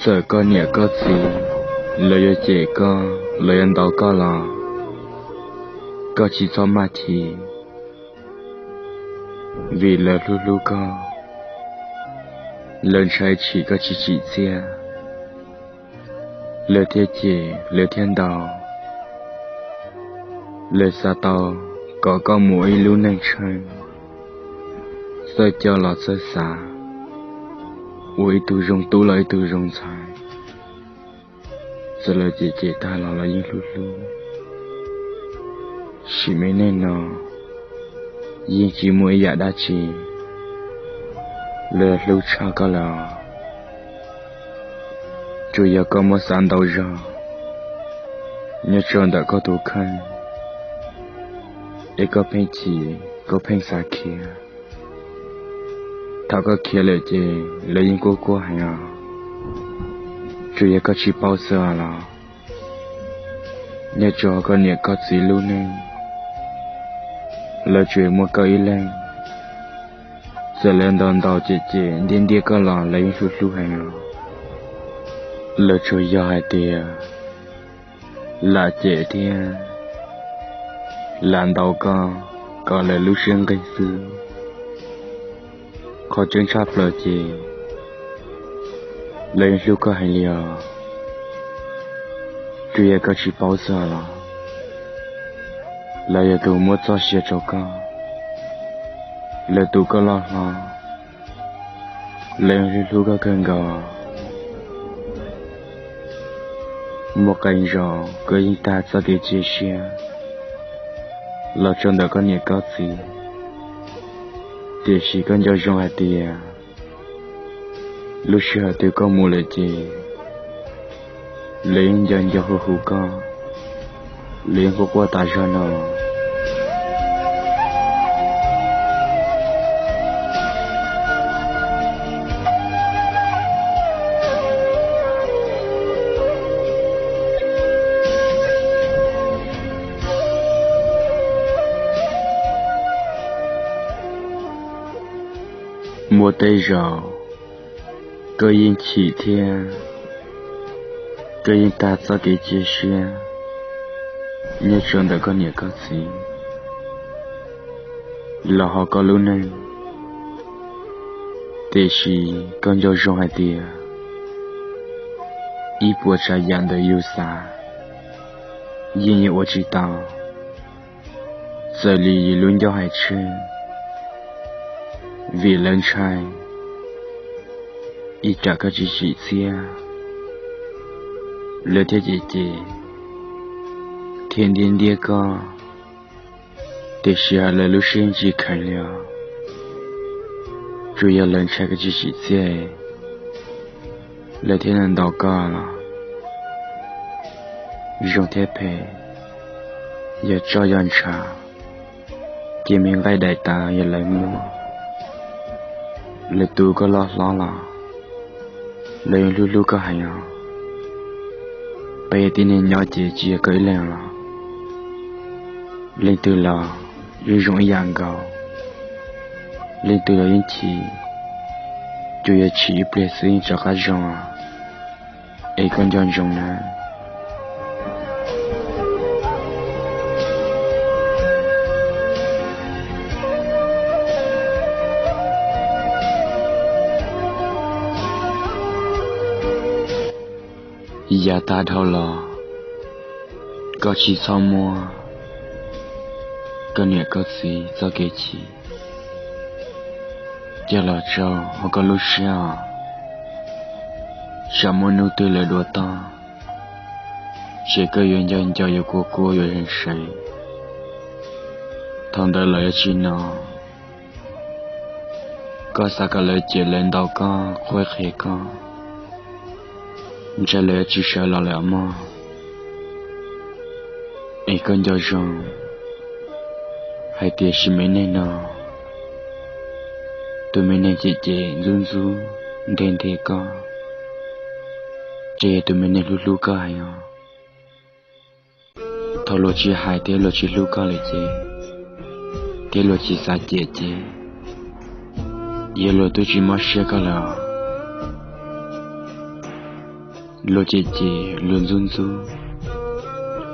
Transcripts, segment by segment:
Txawm koj niam koj txiv lawv yuav cem koj, lawv yuav ntaus koj los koj tsis txhob maj chim, vim lawv hlub hlub koj, lawv ntshai tshim koj tsis tsim txiaj, lawv thiaj cem, lawv thiaj ntaus. Lawv xav tau kom koj mus ua ib lub neej tsheej, txawj coj los txawj xav, ua ib tug zoo tub los ib tug zoo ntxhais. Txawm lawv cem cem tag los lawv yeej hlub hlub. Sim me neej no yeej tsis muaj ib yam dab tsi lawv hlub tshaj koj lawm. Tsuas yog koj muab xav ntau zog nyob rau ntawm koj tus kheej, es koj pheej chim, koj pheej xav khiav. Thaum koj khiav lawm ces lawv yeej quaj quaj heev os. Tsuas yog koj tsis paub xwb os los, nyob rau koj niam koj txiv lub neej, lawv tsuas muaj koj ib leeg. Txawm lawv ntaus ntaus cem cem ntiab ntiab koj los lawv yeej hlub hlub heev os. Lawv tsuas yog hais tias lam cem thiab lam ntaus koj kom lawv lub siab nqig xwb. Qhov tseeb tshaj plaws ces lawv yeej hlub koj heev li os. Tsuas yog koj tsis paub xwb los, lawv yog tus muab txoj sia rau koj, lawv tu koj loj hlob, lawv yeej hlub hlub koj kawg nkaus. Muaj qee zaus koj yeej tag txoj kev cia siab los rau ntawm koj niam koj txiv, tiam sis koj nco zoo hais tias lub sij hawm twg koj mus lawm ces lawv yeej nco nco hu hu koj, lawv yeej quaj quaj tas zog no. Muaj tej zaum koj yeej chim thiab koj yeej tag txoj kev cia siab nyob rau ntawm koj niam koj txiv los hauv koj lub neej, tiam sis koj nco zoo hais tias ib puas tsav yam ntawm yus xav yeej yuav ua tsis tau. Txawm li yus lub ncauj hais tseg, vim lawv ntshai ib tsam koj tsis tsim txiaj, lawv thiaj cem cem thiab ntiab ntiab koj, tiam sis lawv lub siab tsis kheev li os. Tsuas yog lawv ntshai koj tsis tsim txiaj, lawv thiaj ntaus koj los zoo thiab phem, yog tsoj yog ntshav, ces me nqaij daim tawv yog lawv muab, lawv tu koj loj hlob los lawv yeej hlub hlub koj heev os. Peb yog tib neeg nyob ces tsis yog koj ib leeg los, leej twg los yeej zoo ib yam nkaus, leej twg los yeej chim, tsuas yog chim ib pliag xwb yeej rov qab zoo os. Es koj nco ntsoov na. Yav tag dhau los, koj tsis txhob muab koj niam koj txiv txoj kev chim coj los rau hauv koj lub siab os. Tsam muaj hnub twg lawv dua toj, ces koj yuav nco nco yuav kua kua yuav zeem sev. Thaum ntawd lawv yuav tsis hnov, koj xav kom lawv cem lawv ntaus koj qhuab qhia koj, ntshai lawv yuav tsis sawv los lawm mog. Es koj nco zoo hais tias sim me neej no, tus me neeg cem cem ntxub ntxub nthe nthe koj, ces yog tus me neeg hlub hlub koj heev os. Thaum luag tsis hais thiab luag tsis hlub koj lawm ces, thiab luag tsis xav cem ces, yog luag twb tsis mob siab koj lawm os. Luag cem cem, luag ntxub ntxub,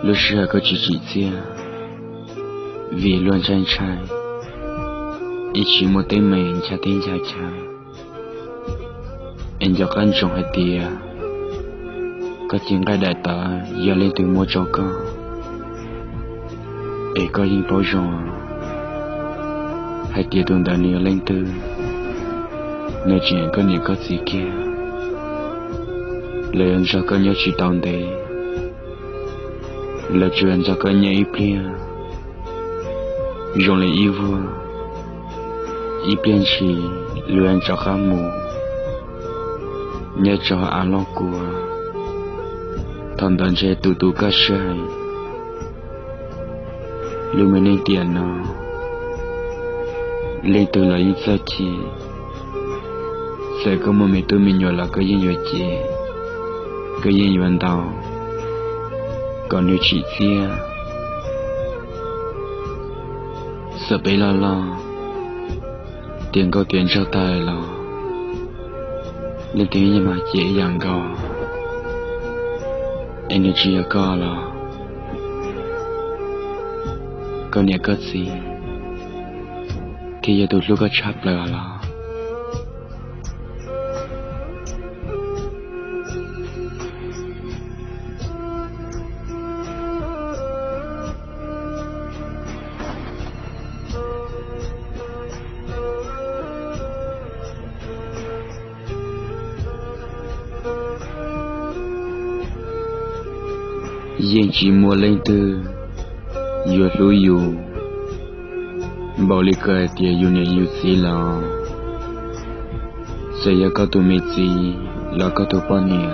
lub sij hawm koj tsis tsim txiaj, vim luag ntshai ntshai, ib tsis muaj teeb meem ncha teb ncha chaw. Es nco qab ntsoov hais tias koj cev nqaij daim tawv yog leej twg muab rau koj, es koj yeej paub zoo hais tias tus ntawd nws yog leej twg. Nws tseem yog koj niam koj txiv kiag, lawv yuav nrog koj nyob tsis tau ntev, lawv tsuas yog nrog koj nyob ib pliag zoo li ib vuag, ib pliag ntshis luag yuav rov qab mus nyob rau hauv av loj kua. Thaum ntawd ntshe tus tus koj siab heev. Lub me neej tiam no, leej twg los yeej txawj chim. Txawm koj muaj me tub me nyuam los koj yeej yuav cem, koj yeej yuav ntaus kom nws tsim txiaj. Txawm peb loj loj, tiav nkauj tiav nraug tag los leej twg yeej mag cem ib yam nkaus. Es nws tsis yog koj los koj niam koj txiv thiaj yog tus hlub koj tshaj plaws los? Yeej tsis muaj leej twg yuav hlub yus npaum li koj hais tias yus niam yus txiv los, txawm yog koj tus me txiv los koj tus poj niam,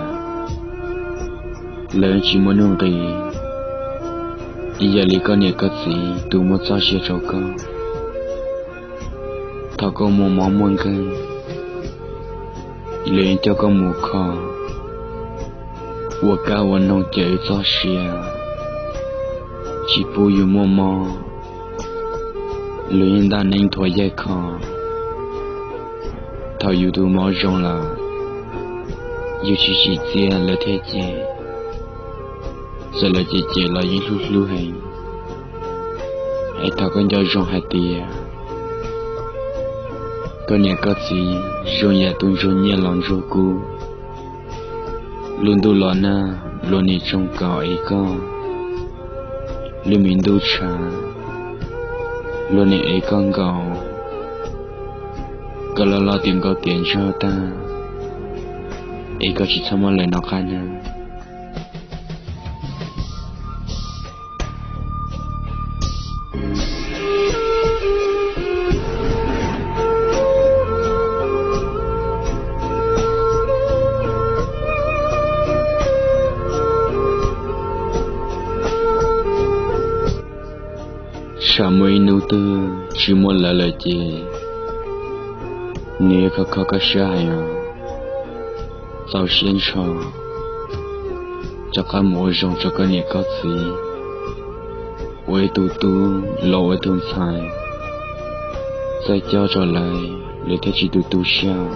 lawv yeej tsis muaj nuj nqis ib yam li koj niam koj txiv tus muab txoj sia rau koj. Thaum koj muaj mob muaj nkeeg, lawv yeej coj koj mus kho, ua kab ua noog cawm txoj sia, tsis pub yus muaj mob. Lawv yeej ntaj neeb nthuav yaig kho. Thaum yus tus mob zoo lawm, yus tsis tsim txiaj lawv thiaj cem. Txawm lawv cem cem los yeej hlub hlub heev. Es thaum koj nco zoo hais tias koj niam koj txiv zoo yam tus ntsuag nyiaj los ntsuag kub, lub ntuj los nag luag nim tsoo kaus ev koj, lub me ntuj tshav luag nim ev koj nkaus, koj loj loj tiav nkauj tiav nraug tag, es koj tsis txhob muab lawv nov qab nawb. Tsam muaj ib hnub twg tsis muaj lawv lawm ces nws yuav kho kho koj siab heev os. Txaus siab ntsho, rov qab mus ua zoo rau koj niam koj txiv, ua ib tug tub los ua ib tug ntxhais, txawj cob rau lawv, lawv thiaj tsis tu tu siab.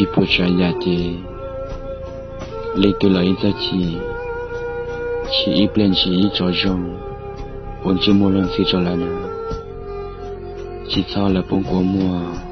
Ib puas tsav yam ces leej twg los yeej txawj chim, chim ib pliag ntshis yeej tso zoo, ua ntsej muag luag ntxhi rau lawv na, tsis txhob lawv poob kua muag.